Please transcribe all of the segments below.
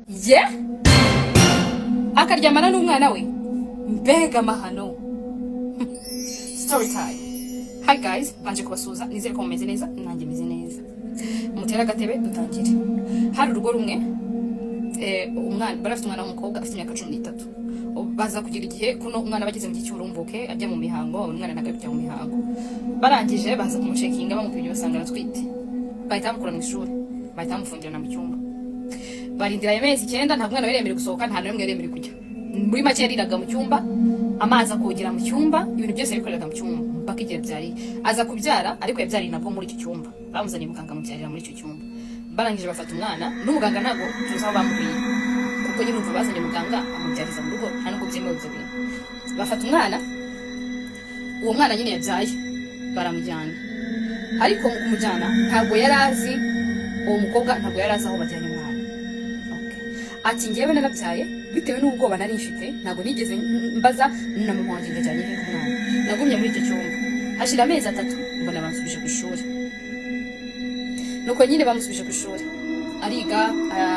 Ye akaryamana n'umwana we, mbega amahano! Story time. Hi guys, banje kubasuhuza, nizere ko mumeze neza, nanjye meze neza. Mutere agatebe dutangire. Hari urugo rumwe, umwana bari bafite umwana w'umukobwa afite imyaka 13. Baza kugira igihe kuno umwana bageze mu gihe cy'uburumbuke ajya mu mihango, umwana ntabwo ari kujya mu mihango. Barangije baza kumucheckinga, bamupimye basanga aratwite, bahita bamukura mu ishuri, bahita bamufungirana mu cyumba. Barindira ayo mezi 9, ntabwo umwana yari yemerewe gusohoka, nta n'umwe yari yemerewe kujya. Muri make yariraga mu cyumba, amazi akogera mu cyumba, ibintu byose yabikoreraga mu cyumba mpaka igihe abyariye. Aza kubyara, ariko yabyariye nabwo muri icyo cyumba. Bamuzaniye muganga amubyarira muri icyo cyumba. Barangije bafata umwana n'umuganga, ntabwo tuzi aho bamubwiye, kuko nyine urumva bazanye muganga amubyariza mu rugo, nta nubwo byemewe ibyo bintu. Bafata umwana, uwo mwana nyine yabyaye, baramujyana. Ariko mu kumujyana ntabwo yari azi, uwo mukobwa ntabwo yari azi aho bajyanye umwana. Okay. Ati: "Njyewe narabyaye, bitewe n'ubwoba nari mfite ntabwo nigeze mbaza na mama wanjye ngo ajyanye hehe umwana. Nagumye muri icyo cyumba, hashira amezi 3, mbona bansubije ku ishuri." Nuko nyine bamusubije ku ishuri, ariga,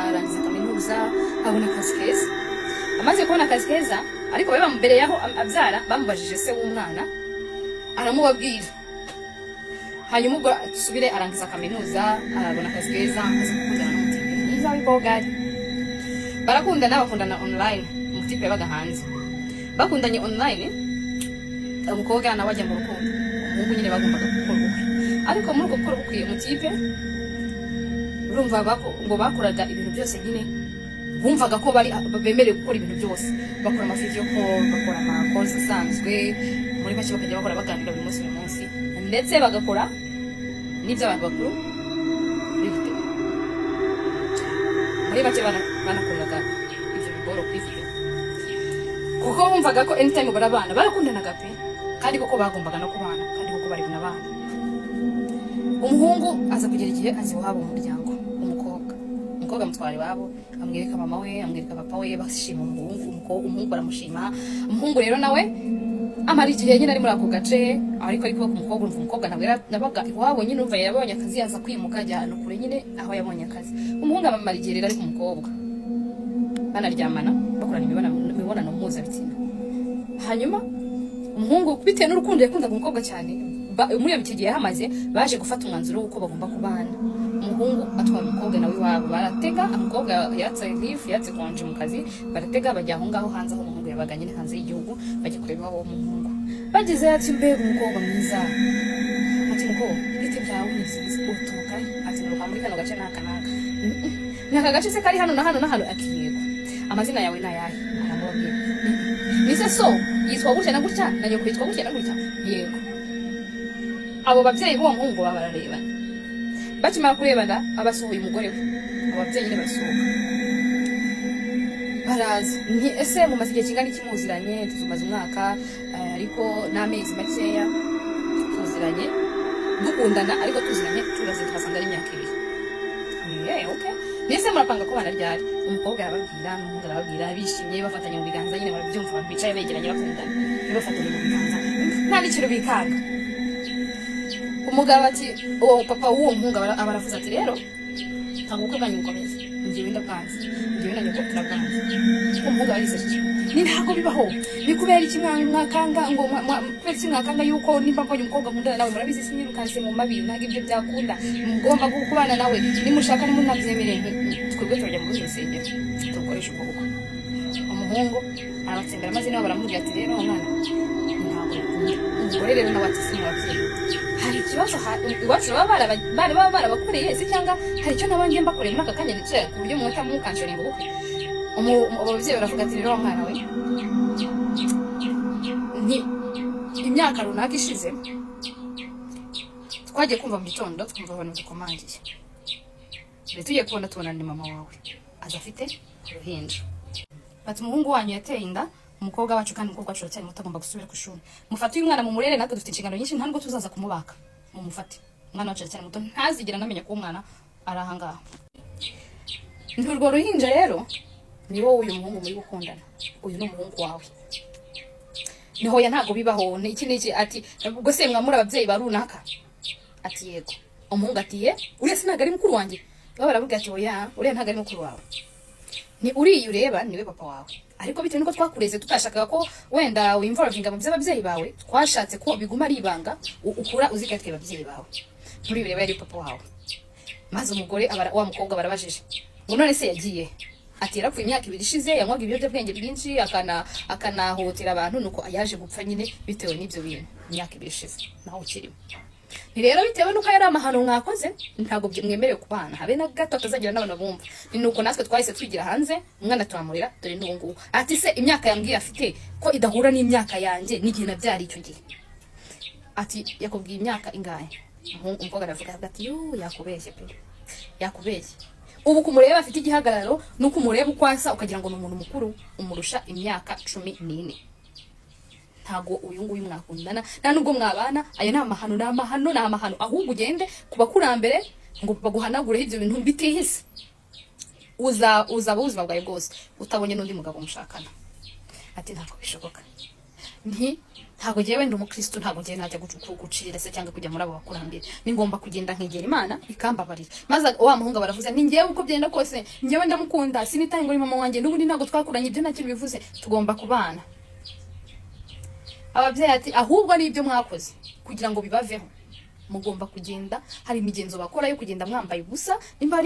arangiza kaminuza, abona akazi keza. Amaze kubona akazi keza, ariko bari bamubereye aho abyara, bamubajije se w'umwana, aramubabwira. Hanyuma ubwo dusubire, arangiza kaminuza, arabona akazi keza, aza gukundana n'umutipe mwiza w'ibogari. Barakundana, bakundana online. Umutipe yabaga hanze, bakundanye online. Umukobwa nawe ajya mu rukundo, umuhungu nyine bagombaga gukora ubukwe. Ariko muri uko gukora ubukwe, umutipe urumva ngo bakoraga ibintu byose nyine, bumvaga ko bari bemerewe gukora ibintu byose, bakora ama video call, bakora ama calls asanzwe, muri make bakajya bakora baganira buri munsi buri munsi, ndetse bagakora n'iby'abantu bakuru muri video. Muri make banakoreraga ibyo biboro kuri video, kuko bumvaga ko anytime barabana. Barakundanaga pe, kandi koko bagombaga no kubana, kandi koko bari bunabana. Umuhungu aza kugera igihe azi iwabo mu muryango umukobwa. Umukobwa amutwara iwabo, amwereka mama we, amwereka papa we, bashima umuhungu. Umuhungu baramushima. Umuhungu rero nawe amara igihe nyine ari muri ako gace, ariko ari kuba ku mukobwa. Urumva umukobwa ntabwo yabaga iwabo nyine, urumva yabonye akazi, aza kwimuka ajya ahantu kure nyine aho yabonye akazi. Umuhungu amamara igihe rero ari ku mukobwa, banaryamana, bakorana imibonano mpuzabitsina. Hanyuma umuhungu, bitewe n'urukundo yakundaga umukobwa cyane, muri iyo gihe yahamaze, baje gufata umwanzuro w'uko bagomba kubana. Umuhungu atwara umukobwa nawe iwabo, baratega. Umukobwa yatse leave, yatse congé mu kazi, baratega bajya aho ngaho hanze aho umuhungu yabaga nyine, hanze y'igihugu, bajya kureba iwabo w'umuhungu. Bageze, ati: "Mbega umukobwa mwiza!" Ati: "Mukobwa, bite byawe? Ni byiza. Uturuka he?" Ati: "Nturuka muri kano gace n'aka n'aka." "Ni aka gace se kari hano na hano na hano?" Ati: "Yego." "Amazina yawe ni ayahe?" Aramubabwira. "Ni se so yitwa gutya na gutya, na nyoko yitwa gutya na gutya?" "Yego." Abo babyeyi b'uwo muhungu baba bararebana. Bakimara kurebana, abasohoye umugore we, abo babyeyi nyine barasohoka, baraza. Nti: "Ese mumaze igihe kingana iki muziranye?" "Tumaze umwaka, ariko n'amezi makeya tuziranye, dukundana, ariko tuziranye turaze tuhasanga ari imyaka 2." Okay. "Mbese murapanga ko banaryari?" Umukobwa arababwira n'umuhungu arababwira, bishimye, bafatanye mu biganza nyine. Barabyumva, abantu bicaye begeranye bakundana ntibafatanye mu biganza, nta n'ikintu bikanga. Umugabo ati, uwo papa w'uwo muhungu aba aravuze ati: "Rero ntabwo ubukwe bwanyu bukomeza, njyewe ndabwanze, njyewe na nyoko turabwanze." Umuhungu arisesheje: "Ni ntabwo bibaho! Ni kubera iki mwakanga ngo kubera iki mwakanga yuko nimba mbonye umukobwa nkundana nawe? Murabizi sinyirukanse mu mabi, ntabwo ibyo byakunda. Mugomba kubana nawe nimushaka, nimunabyemere twebwe turajya mu rundi rusengero tubukoresha ubwo bukwe." Umuhungu arabatsembera, maze nabo baramubwira ati: "Rero umwana ntabwo bikunda." Umugore rero nawe ati: "Si ababyeyi, hari ikibazo iwacu baba bari baba barabakoreye se, cyangwa hari icyo naba ngiye mbakoreye muri aka kanya nicaye ku buryo muhita mukancanira ubukwe?" Ababyeyi baravuga ati: "Rero wa mwana we, ni imyaka runaka ishize, twagiye kumva mu gitondo twumva abantu dukomangiye, mbere tugiye kubona tubona ni mama wawe aza afite uruhinja, bati: 'Umuhungu wanyu yateye inda umukobwa wacu, kandi umukobwa wacu aracyari muto, agomba gusubira ku ishuri. Mufate uyu mwana mumurere, natwe dufite inshingano nyinshi, nta nubwo tuzaza kumubaka. Mumufate, umwana wacu aracyari muto, ntazigera anamenya ko umwana ari ahangaha.' Ni urwo ruhinja rero ni wowe uyu muhungu muri gukundana, uyu ni umuhungu wawe." Ni: "Hoya, ntabwo bibaho, ni iki n'iki." Ati: "Ubwo se mwamuri ababyeyi ba runaka?" Ati: "Yego." Umuhungu ati: "Ye, uriya se ntabwo ari mukuru wanjye?" Baba baravuga ati: "Oya, uriya ntabwo ari mukuru wawe." Ni uriya ureba, niwe papa wawe, ariko bitewe nuko twakureze tutashakaga ko wenda winvolvinga mu by'ababyeyi bawe, twashatse ko biguma ari ibanga, ukura uzi ko ari twe ababyeyi bawe. Nturi bireba, yari papa wawe. Maze umugore wa mukobwa barabajije ngo: "None se yagiye?" Ati: "Yarapfuye imyaka 2 ishize. Yanywaga ibiyobyabwenge byinshi, akanahotera abantu, nuko yaje gupfa nyine bitewe n'ibyo bintu imyaka 2 ishize, naho ukirimo." Ni rero bitewe n'uko yari amahano mwakoze, ntabwo mwemerewe kubana habe na gato, atazagira n'abantu bumva. Ni nuko natwe twahise twigira hanze, umwana turamurera, dore n'ubu ngubu. Ati: "Se imyaka yambwiye afite ko idahura n'imyaka yanjye n'igihe nabyariye icyo gihe?" Ati: "Yakubwiye imyaka ingahe?" Umukobwa aravuga ati: "Yu, yakubeshye pe, yakubeshye. Ubu kumureba afite igihagararo, nuko umureba uko asa ukagira ngo ni umuntu mukuru, umurusha imyaka 14. Ntago uyu nguyu mwakundana, nta nubwo mwabana. Aya ni amahano, ni amahano, ni amahano. Ahubwo ugende ku bakurambere ngo baguhanagureho ibyo bintu bitihise. Uzaba ubuzima bwawe bwose utabonye n'undi mugabo mushakana." Ati: "Ntabwo bishoboka." Nti: "Ntabwo ngewe ndi umukristo, ntabwo ngewe najya gucirira se cyangwa kujya muri abo bakurambere. Ni ngomba kugenda nkegera Imana ikambabarira." Maze wa muhungu baravuze: "Ni ngewe, uko byenda kose ngewe ndamukunda, sinitaye ngo ni mama wanjye, n'ubundi ntabwo twakuranye, ibyo nta kintu bivuze, tugomba kubana." Ababyeyi ati: "Ahubwo ni ibyo mwakoze, kugira ngo bibaveho mugomba kugenda, hari imigenzo bakora yo kugenda mwambaye ubusa, nimba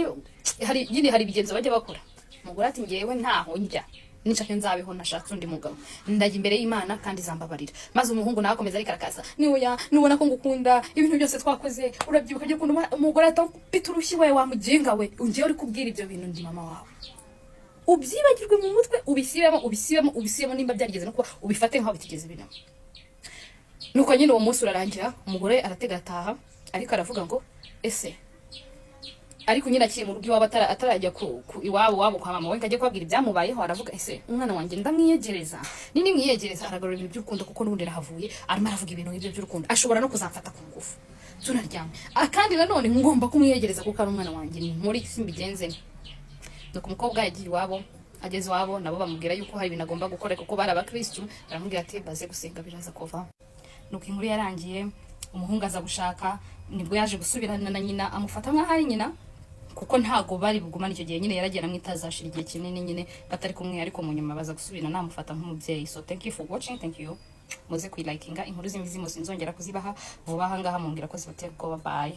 hari nyine hari imigenzo bajya bakora." Umugore ati: "Ngewe ntaho njya, ninshaka nzabeho nashatse undi mugabo, ndajya imbere y'Imana kandi izambabarira." Maze umuhungu nawe akomeza arikarakasa: "Niwe nubona ko ngukunda, ibintu byose twakoze urabyibuka byo kuntu." Umugore ati: "Pita urushyi we, wa muginga we, ngewe uri kubwira ibyo bintu, ndi mama wawe. Ubyibagirwe mu mutwe, ubisibemo, ubisibemo, ubisibemo. Nimba byarigeze no kuba, ubifate nk'aho bitigeze binamo." Nuko nyine uwo munsi urarangira, umugore aratega ataha, ariko aravuga ngo ese, ariko nyine akiri mu rugo iwabo, atarajya ku iwabo wabo kwa mama we ngo ajye kubabwira ibyamubayeho, aravuga: "Ese umwana wanjye ndamwiyegereza? Nimwiyegereza aragarura ibintu by'urukundo, kuko n'ubundi arahavuye, arimo aravuga ibintu nk'ibyo by'urukundo, ashobora no kuzamfata ku ngufu tunaryamye. Ah, kandi nanone ngomba kumwiyegereza kuko ari umwana wanjye, ni nkuri simbigenze." Nuko umukobwa yagiye iwabo. Ageze iwabo nabo bamubwira yuko hari ibintu agomba gukora, kuko bari abakristu. Baramubwira ati: "Baze gusenga, biraza kuva." Nuko inkuru yarangiye, umuhungu aza gushaka. Nibwo yaje gusubirana na nyina, amufata nk'aho ari nyina, kuko ntago bari bugumane icyo gihe. Nyine yaragiye aramwitazashira igihe kinini nyine batari kumwe, ariko mu nyuma baza gusubirana, namufata nk'umubyeyi. So thank you for watching, thank you. Muze kuyilikinga. Inkuru z'imizimu sinzongera kuzibaha vuba aha ngaha, mumbwira ko zibatera ubwoba. Bye.